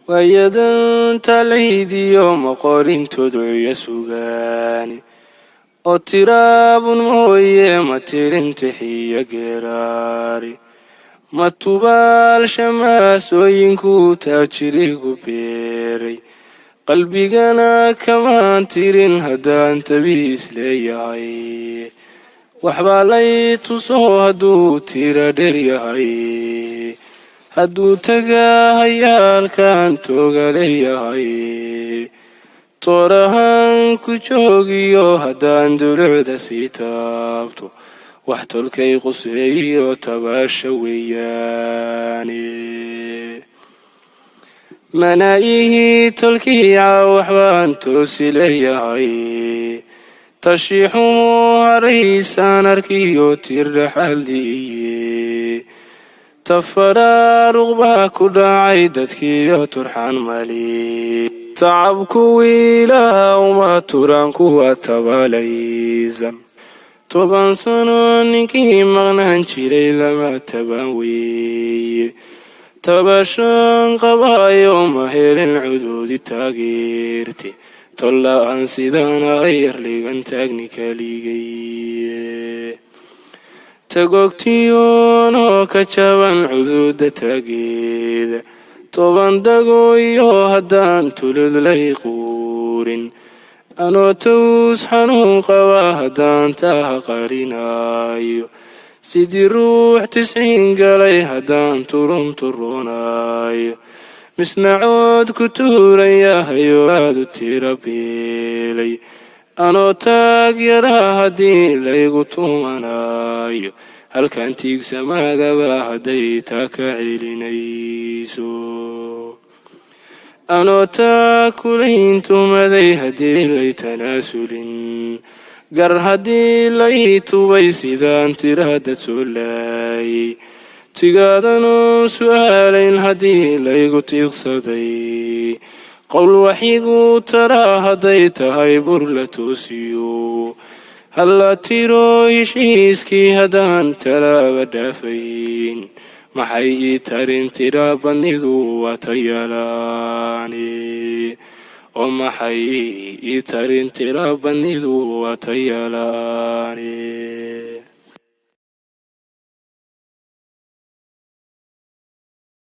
Waayadan talaydiyo maqorintood cuya sugaani oo tiraabun mooye, ma tirin tixiyo geeraari, ma tubaal shamaasooyinku taajirigu beeray. Qalbigana kamaan tirin haddaan tabiis leeyahay. Waxbaa lay tuso hadduu tira dher yahay, hadduu tagaa hayaalkan tooga leeyahay. Toorahan ku joogiyo haddaan dulucda sii taabto, wax tolkay quseeyo tabaasha weeyaane. Manaayihii tolkiica waxbaan toosi leeyahay. Tashi xumo haraysaan arkiyo tir dhaxaliiye. Tafaraaruq baa ku dhacay dadkiiyo turxaan mali. Tacabku wiilaha uma turaan kuwa tabaalaysan. 10 sano ninkii maqnaan jiray lama tabaan weeye. Tabashaan qabaayo ma helin cudoodi taageerte. Tolla-aan sidaan ayarligan taagni kaligay. Tagoogtiyoonoo ka jaban cuduuda taageeda. 10 dagooyo haddaan tulud lay quurin. Anoo taws xanuun qaba haddaan taha qarinaayo. Sidii ruux 90 galay haddaan turun turoonaayo. Misna cood ku tuuran yahayo aad u tira beelay. Anoo taag yaraa haddii laygu tumanaayo. Halkan tiigsamaagaba hadday taa ka celinayso. Anoo taa kulayn tumaday haddii lay tanaasulin. Gar haddii lay tubay sidaan tiraadad soo laayay. Tigaadanu su'aalayn haddii laygu tiiqsaday. Qowl waxigu taraa hadday tahay bur la toosiyo. Halla tiro heshiiskii haddaan talaaba dhaafayn. Maxay ii tarin tira badnidu waa tayalaani? Oo maxay ii tarin tira badnidu waa tayalaani?